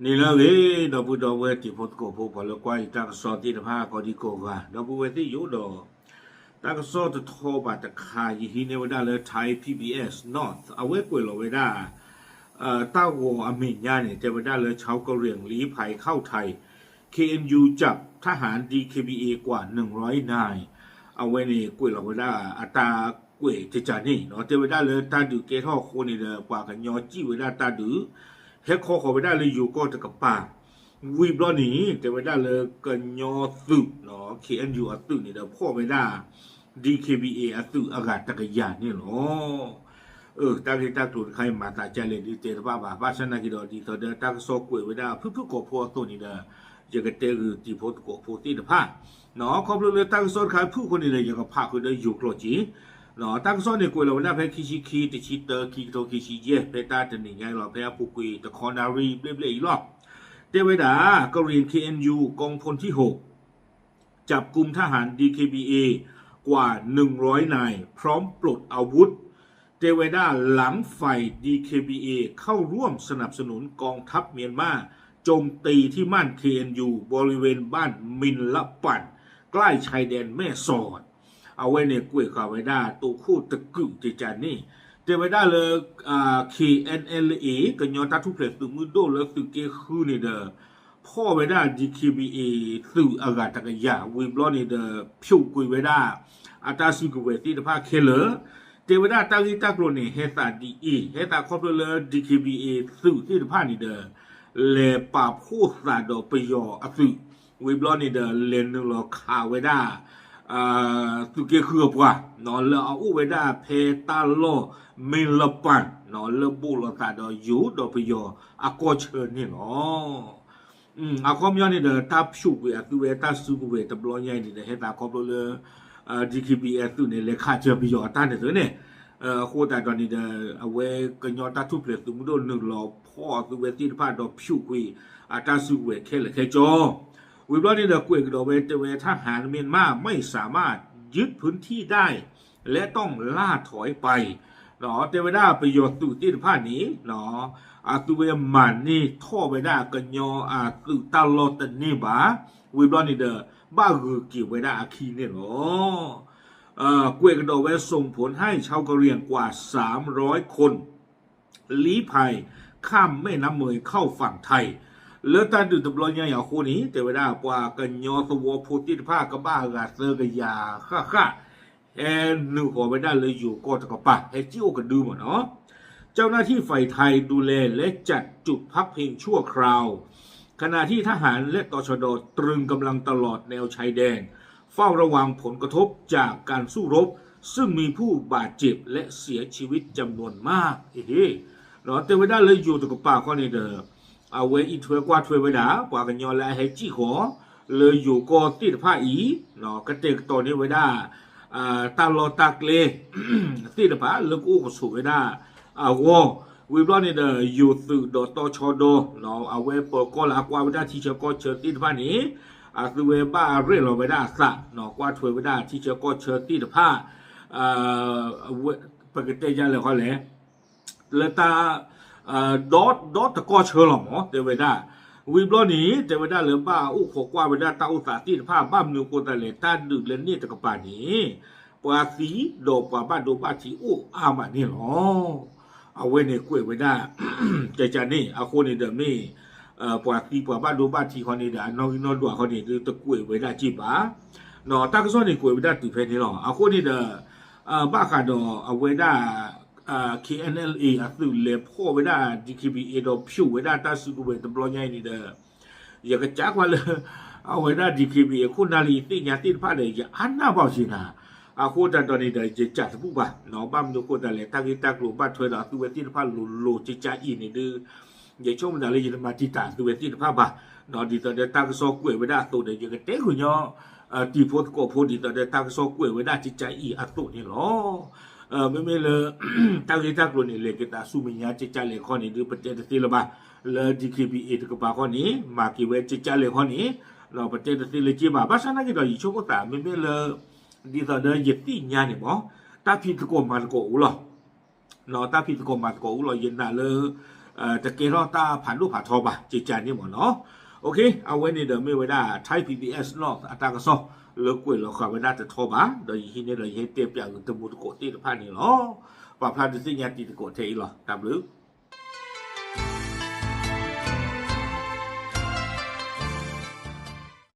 နံၤလၢအဂ့ၤ ဒီပုၢ်ဒီဝဲၢ်တံၤဖိသကိးဖိ ပှၤလၢကွၢ်ယတၢ်ကစီၣ်သ့ၣ်တဖၣ် ကိးဒံကိးဂၤ ဒီပုၢ်ဝဲၢ်သ့ၣ်ယိၣ်ဒီး တၢ်ကစီၣ်တထီဘးတခါ ယဟံးန့ၢ်ဝဲဒၣ်လၢ Thai P B S North အဝဲကွဲးလီၤဝဲဒၣ် တၢ်ဂီၤအမဲာ်ညါန့ၣ် တဲဝဲဒၣ်လၢ ชาวกะเหรี่ยงลี้ภัยเข้าไทย เคเอ็นยูจับทหาร ดีเคบีเอ กว่าหนึ่งร้อยนาย အဝဲန့ၣ်ကွဲးလီၤဝဲဒၣ်အတၢ်ကွဲးတကးန့ၣ် တဲဝဲဒၣ်လၢတၢ်ဒုးကဲထီၣ်အဃိန့ၣ်ဒီး ပှၤကညီစံၣ်ဝဲဒၣ်တၢ်ဒုး ဟဲခီဃီၤဝဲဒၣ်လၢယိၤကီၢ်တကပၤ ဝံၤဘျီန့ၣ် တဲဝဲဒၣ်လၢကညီသုး K N U အသုးန့ၣ်ဒီး ဖီၣ်ဝဲဒၣ် D K B A အသုးအဂၤတကယၤန့ၣ်လီၤ. အၢ တၢ်ဂ့ၢ်တၢ်ကျိၤတခါအံၤ မၤသးဒ်လဲၣ်ဒုးတဲတဘၣ်ဘၣ်. ဘၣ်ဆၣ်သနာ်က့ဒီး ဒ်သိးဒီးတၢ်ကစီၣ်ကွဲးဝဲဒၣ်ဖုၣ်ဖုၣ်ကိာ်ဖိအသိးန့ၣ်ဒီး ယကတဲဂုာ်တံၤဖိသကိးဖိသ့ၣ်တဖၣ် ခီဖျိလၢတၢ်ကစီၣ်တခါဖုၣ်အဃိန့ၣ်ဒီး ယကဖးဃုာ်ဒီးယိၤကျိာ်က့ၤ တၢ်ကစီၣ်န့ၣ်ကွဲးလီၤဝဲဒၣ်ဖဲခံဆံခံ တဆံတၢ ခံကထိခံဆံယဲၢ် ဖဲတၢ်တနံၤညါအံၤလီၤ. ဖဲအပူၤကွံာ်တခီနၣ်ရံၣ်ဘျဲၣ်ဘျဲၣ်အံၤလီၤ. တဲဝဲဒၣ် กะเหรี่ยง เคเอ็นยู กองพลที่หก จับกุมทหาร ดีเคบีเอ กว่าหนึ่งร้อยนาย พร้อมปลดอาวุธ တဲဝဲဒၣ် หลังฝ่าย ดีเคบีเอ เข้าร่วมสนับสนุนกองทัพเมียนมาโจมตีที่มั่น เคเอ็นยู บริเวณบ้านมินละปั่น ใกล้ชายแดนแม่สอด အဝဲန့ၣ်ကွဲးဃာ်ဝဲဒၣ်တိခိၣ်တကုာ်တကးန့ၣ် တဲဝဲဒၣ်လၢ K N L A ကညီတၢ်ထူၣ်ဖျဲးသုးမုၢ်ဒိၣ်လၢသုးက့ဃုန့ၣ်ဒီး ဖီၣ်ဝဲဒၣ် D K B A သုးအဂၤတကယၤ ဝံၤဘျီန့ၣ်ဒီး ဖြိးကွံာ်ဝဲဒၣ် အတၢ်စုကဝဲၤသ့ၣ်တဖၣ်ခဲလၢာ် တဲဝဲဒၣ်တၢ်ဂ့ၢ်တၢ်ကျိၤန့ၣ် ဟဲသးဒ်အံၤ ဟဲသးခီဖျိလၢ D K B A သုးသ့ၣ်တဖၣ်န့ၣ်ဒီး လဲၤပာ်ဖှိၣ်သးဒီးပယီၤအသုး ဝံၤဘျီန့ၣ်ဒီး လဲၤနုာ်လီၤခးဝဲဒၣ် သုးက့ဃုအပှၤ လၢအအိၣ်ဝဲဒၣ်ဖဲတၢ်လီၢ် မ့ၢ်လပၢၢ် လၢဘိးလိာ်သးဒီးယိၤဒီးပယီၤအကီၢ်ဆၢန့ၣ်လီၤ. အခီပညီန့ၣ်ဒီး တၢ်ဖြိးကွံာ်အသုးဝဲတၢ်စုကဝဲၤတဘျီညါအံၤန့ၣ်ဒီး ဟဲသးခီဖျိလၢ D K B A အသုးန့ၣ် လဲၤခးစၢၤပယီၤအတၢ်န့ၣ်သုန့ၣ် အဃိသတးဒီးန့ၣ်ဒီး အဝဲကညီတၢ်ထူၣ်ဖျဲးသုးမုၢ်ဒိၣ်နုာ်လီၤဖီၣ်အသုးဝဲသ့ၣ်တဖၣ်ဒီးဖြိးကွံာ်အတၢ်စုကဝဲၤခဲလၢာ်ခဲဆ့ ဝံၤဘျီန့ၣ်ဒီးကွဲးကဒီးဝဲတဲဝဲ ทหารเมียนมาไม่สามารถยึดพื้นที่ได้และต้องล่าถอยไป တဲဝဲဒၣ်ပယီၤသုးသ့ၣ်တဖၣ်န့ၣ် အသုးဝဲမၤန့ၢ်ထီၣ်ဝဲဒၣ်ကညီအသုးတၢ်လီၢ်တန့ၢ်ဘၣ် ဝံၤဘျီန့ၣ်ဒီး ဘၣ်ဂုၤက့ၤဝဲဒၣ်အခံန့ၣ်လီၤ. ကွဲးကဒီးဝဲ ส่งผลให้ชาวกะเหรี่ยงกว่าสามร้อยคนลี้ภัยข้ามแม่น้ำเมยเข้าฝั่งไทย လၢတၢ်ဒုးတဘျီညါအံၤအဃိန့ၣ် တဲဝဲဒၣ်ပှၤကညီသဝီဖိသ့ၣ်တဖၣ် ကဘၣ်အဂၤသၢကယၤဃၣ်ဃၣ် ဟဲနုာ်ဃီၤဝဲဒၣ်လၢယိၤကီၢ်တကပၤ ဟဲစံၣ်အိၣ်ကဒုမ့ၢ်နီၤ เจ้าหน้าที่ฝ่ายไทยดูแลและจัดจุดพักพิงชั่วคราว ขณะที่ทหารและตชด.ตรึงกำลังตลอดแนวชายแดน เฝ้าระวังผลกระทบจากการสู้รบ ซึ่งมีผู้บาดเจ็บและเสียชีวิตจำนวนมาก တဲဝဲဒၣ်လၢယိၤတကပၤခီန့ၣ်ဒီး အဝဲအံးထွဲကွၢ်ထွဲဝဲဒၣ် ပှၤကညီလၢအဟဲစံၣ်ဃီၤ လၢယိၤကီၢ်သ့ၣ်တဖၣ်အံၤ ကတဲာ်ကတီၤန့ၢ်ဝဲဒၣ် တၢ်လီၢ်တၢ်ကျဲ သ့ၣ်တဖၣ်လၢကအိၣ်ကဆိးဝဲဒၣ်အဂီၢ် ဝံၤဘျီန့ၣ်ဒီး ယိၤသုးဒီးတီဆှီဒီ အဝဲပၢၤကီၢ်လၢအကွၢ်ဝဲဒၣ်ထံဆၢကီၢ်ဆၢသ့ၣ်တဖၣ်န့ၣ် အသုဝဲဘၣ်ရဲၣ်လီၤဝဲဒၣ်အသး ကွၢ်ထွဲဝဲဒၣ်ထံဆၢကီၢ်ဆၢသ့ၣ်တဖၣ် ပကတဲယါလဲၣ်ခီလဲၣ် လၢတၢ် ဒီတကီၢ်ဆၢလီၤမး တဲဝဲဒၣ် ဝံၤဘျီန့ၣ် တဲဝဲဒၣ်လၢဘၣ်အိၣ်ခိးကွၢ်ဝဲဒၣ်တၢ်အိၣ်သးသ့ၣ်တဖၣ် ဘၣ်မနုၤအဃိသတးလဲၣ် တၢ်ဒုးလၢန့ၣ်တကပၤန့ၣ် ပှၤသံဒီးပှၤဘၣ်ဒိဘၣ်ထံးအိၣ်အါမးန့ၣ်လီၤ. အဝဲန့ၣ်ကွဲးဝဲဒၣ် ကကန့ၣ် အဃိန့ၣ်ဒီးမ့ၢ် ပှၤသံပှၤဘၣ်ဒိဘၣ်ထံးခီန့ၣ်ဒီး အနီၣ်ဂံၢ်နီၣ်ဒွးခီန့ၣ် ဒုးတကွဲးဝဲဒၣ်က့ၤဘၣ် တၢ်ကစီၣ်န့ၣ်ကွဲးဝဲဒၣ်တုၤဖဲန့ၣ်လီၤ. အဃိန့ၣ်ဒီး ဘၣ်ဃးဒီးအဝဲဒၣ် K N L A အသုးလဲၤဖီၣ်ဝဲဒၣ် D K B A ဒီးဖျိးဝဲဒၣ်တၢ်စုကဝဲၤတဘျီညါအံၤန့ၣ်ဒီး ယကစၢ်ကွၢ်လၢ အဝဲဒၣ် D K B A အခိၣ်နၢ်လၢယသ့ၣ်ညါသ့ၣ်တဖၣ်ဒီး ယအါနၢ်ဘၣ်က့ၤနၤ အဃိသတးဒီးန့ၣ်ဒီး ယစံးတဘူၣ်ဘၣ် ဘၣ်မနုၤအဃိသတးလဲၣ် တၢ်ဂ့ၢ်တၢ်ကျိၤဘၣ်ထွဲဒီးအသုဝဲသ့ၣ်တဖၣ်လိၤလိၤကကအံၤန့ၣ်ဒုး ယဆိကမိၣ်တၢ်လၢယတမၤတံာ်တာ်အသုဝဲသ့ၣ်တဖၣ်ဘၣ် ဒ်သိးဒီးတၢ်ကစီၣ်ကွဲးဝဲဒၣ်အသိးဒီး ယကတဲဃုာ်ညီ တံၤဖိသကိးဖိ ဒ်သိးဒီးတၢ်ကစီၣ်ကွဲးဝဲဒၣ်ကကအံၤအသိးန့ၣ်လီၤ. မ့မ့ၢ်လၢ တၢ်ဂ့ၢ်တၢ်ကျိၤန့ၣ် လဲၤက့ၤသးဆူမဲာ်ညါကကလဲၣ်ခီန့ၣ်ဒုး ပတဲတသ့လၢၤဘၣ် လၢ D K B A တကပၤခီန့ၣ် မၤက့ၤဝဲကကလဲၣ်ခီန့ၣ် ပတဲတသ့လၢၤက့ၤဘၣ် ဘၣ်ဆၣ်သနာ်က့ဒီး ယဆိကမိၣ်သး မ့မ့ၢ်လၢ ဒ်သိးဒီးယသ့ၣ်ညါန့ၣ်မး တၢ်ဖံးသကိးမၤသကိးအိၣ်လီၤ တၢ်ဖံးသကိးမၤသကိးအိၣ်လီၤ ယနာ်လၢ တကဲထီၣ်တၢ်ဖးဒိၣ်ဖးထီဘၣ် ကကန့ၣ်မ့ၢ်နီၤ. အဝဲန့ၣ်ဒီးမ့ၢ်ဝဲဒၣ် Thai PBS North အတၢ်ကစီၣ်လၢကွဲးလီၤဃာ်ဝဲဒၣ်တထီဘၣ် ဒီးယဟံးန့ၢ်ဒီးယဟဲတဲပၠးဂ့ၤတမူတကိးသ့ၣ်တဖၣ်န့ၣ်လီၤ. ပာ်ဖျါဒုးသ့ၣ်ညါတံၤသကိးထဲအံၤလီၤ. တၢ်ဘျုး